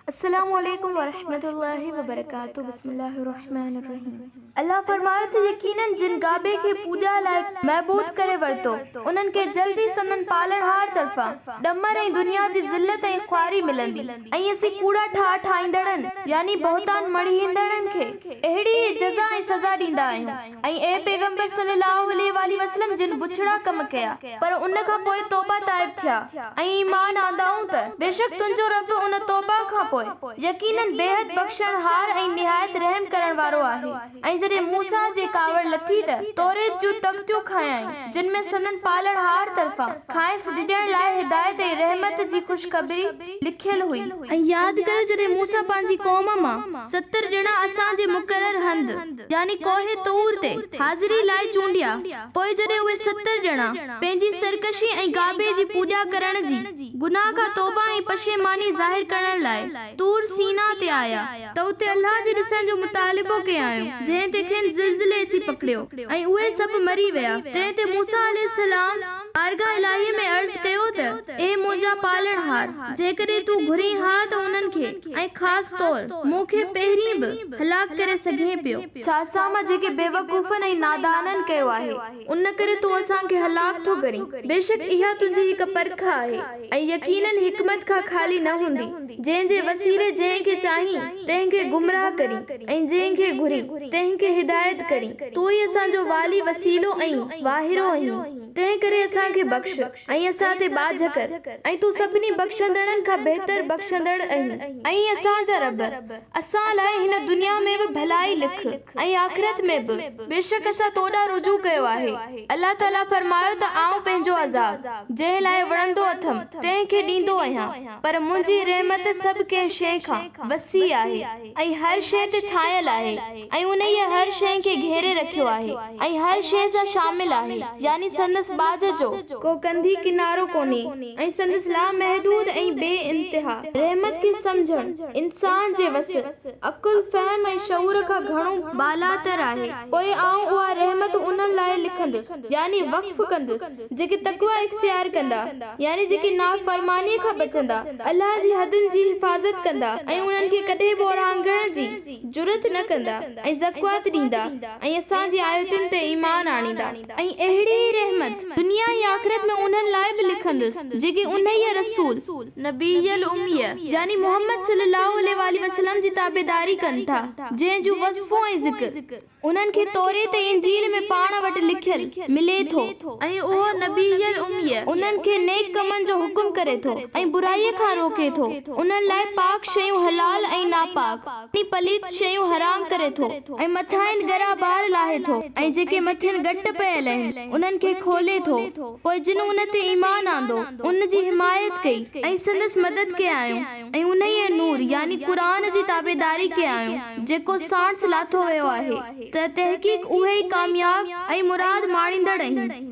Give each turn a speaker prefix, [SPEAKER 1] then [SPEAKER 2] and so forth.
[SPEAKER 1] السلام عليڪم ورحمة الله وبرڪاته بسم الله الرحمن الرحيم الله فرمايو ته يقيناً جن گابي کي پوڄا لاء معبود ڪري ورتو انهن کي جلد ئي سندن پالڻهار طرفان ڏمر ۽ دنيا جي ذلت ۽ خواري ملندي ۽ اسين ڪوڙا ٺاهه ٺاهيندڙن يعني بهتان مڙهيندڙن کي اهڙي ئي جزا ۽ سزا ڏيندا آهيون ۽ اي پيغمبر صلي الله عليه واٰله وسلم جن بڇڙا ڪم ڪيا پر ان کان پوء توبه تائب ٿيا ۽ ايمان آندائون ته بيشڪ تنهنجو رب ان توبه کان پوء يقيناً بيحد بخشڻهار ۽ نهايت رحم ڪرڻ وارو آهي. ۽ جڏهن موسيٰ جي ڪاوڙ لٿي ته توريت جون تختيون کنيائين جن ۾ سندن پالڻهار طرفان کانئس ڊڄڻ لاء هدايت ۽ رحمت جي خوشخبري لکيل هئي. ۽ ياد ڪريو جڏهن موسيٰ پنهنجي قوم مان 70 ڄڻا اسان جي مقرر هنڌ، يعني ڪوهه طور تي، حاضري لاء چونڊيا، پوء جڏهن اهي 70 ڄڻا، پنهنجي سرڪشي ۽ گابي جي پوڄا ڪرڻ جي، گناهه کان توبه ۽ پشيماني ظاهر ڪرڻ لاء، طور سينا تي آيا، ته اتي الله جي ڏسڻ جو مطالبو ڪيائون، جنهن تي کين زلزلي اچي پڪڙيو، ۽ اهي سڀ مري ويا. تنهن تي موسيٰ عليه السلام بارگاهه الاهيء ۾ عرض ڪيو ته، اي منهنجا پالڻهار! جيڪڏهن تون گهرين ها ته انهن کي، ۽ خاص طور، مون کي پهرين به، هلاڪ ڪري سگهين پيو. ڇا اسان مان جيڪي بيوقوفن ۽ نادانن ڪيو آهي، ان ڪري تون اسان کي هلاڪ ٿو ڪرين؟ بيشڪ اها تنهنجي هڪ پرک آهي ۽ يقيناً حڪمت کان خالي نه هوندي، جنهن جي وسيلي جنهن کي چاهين، تنهن کي گمراهه ڪرين ۽ جنهن کي گهرين، تنهن کي هدايت ڪرين. تون ئي اسان جو والي، وسيلو ۽ واهرو آهين، تنهن ڪري اسان کي بخش. ۽ اسان تي ٻاجهه ڪر ۽ تون سڀني بخشندڙن کان بهتر بخشندڙ آهين. اي اسان جا رب! اسان لاء هن دنيا ۾ به ڀلائي لک ۽ آخرت ۾ به، بيشڪ اسان تو ڏانهن رجوع ڪيو آهي. الله تعاليٰ فرمايو ته آئون پنهنجو عذاب، جنهن لاء وڻندو اٿم، تنهن کي ڏيندو آهيان، پر منهنجي رحمت سڀ ڪنهن شيء کان وسيع آهي ۽ هر شيء تي ڇانيل آهي ۽ انهيء هر شيء کي گهيري رکيو آهي ۽ هر شيء سان شامل آهي، يعني سندس ٻاجهه جو ڪو ڪنڌي ڪنارو ڪونهي ۽ سندس لامحدود ۽ بي انتها رحمت کي سمجهڻ انسان جي وس، عقل، فهم ۽ شعور کان گهڻو بالاتر آهي. پوء آئون اها رحمت انهن لاء لکندس، يعني وقف ڪندس، جيڪي تقويٰ اختيار ڪندا، يعني جيڪي نافرمانيء کان بچندا، الله جي حدن جي حفاظت ڪندا ۽ انهن کي ڪڏهن به اورانگهڻ جي جرئت نه ڪندا ۽ زڪوات ڏيندا ۽ اسان جي آيتن تي ايمان آڻيندا. ۽ اهڙي ئي رحمت دنيا ۽ آخرت ۾ انهن لاء به لکندس، جيڪي انهيء رسول، نبي الاميء، يعني محمد صلي الله عليه واٰله وسلم جي تابعداري ڪن ٿا، جنهن جون وصفون ۽ ذڪر. انهن کي توريت ۽ انجيل ۾ پاڻ وٽ لکيل ملي ٿو. ۽ اهو نبي الاميء انهن کي نيڪ ڪمن جو حڪم ڪري ٿو ۽ برائيء کان روڪي ٿو، انهن لاء پاڪ شيون حلال ۽ ناپاڪ، يعني پليت شيون حرام ڪري ٿو ۽ مٿانئن ڳرا بار لاهي ٿو ۽ جيڪي مٿين ڳٽ پيل آهن، انهن کي کولي ٿو. پوء جن ان تي ايمان آندو، ان جي حمايت ڪئي ۽ سندس مدد ڪيائون ۽ انهيء نور، يعني قرآن، جي تابعداري ڪيائون. جيڪو ساڻس لاٿو ويو آهي، ته تحقيق اهي ئي ڪامياب ۽ مراد ماڻيندڙ آهن.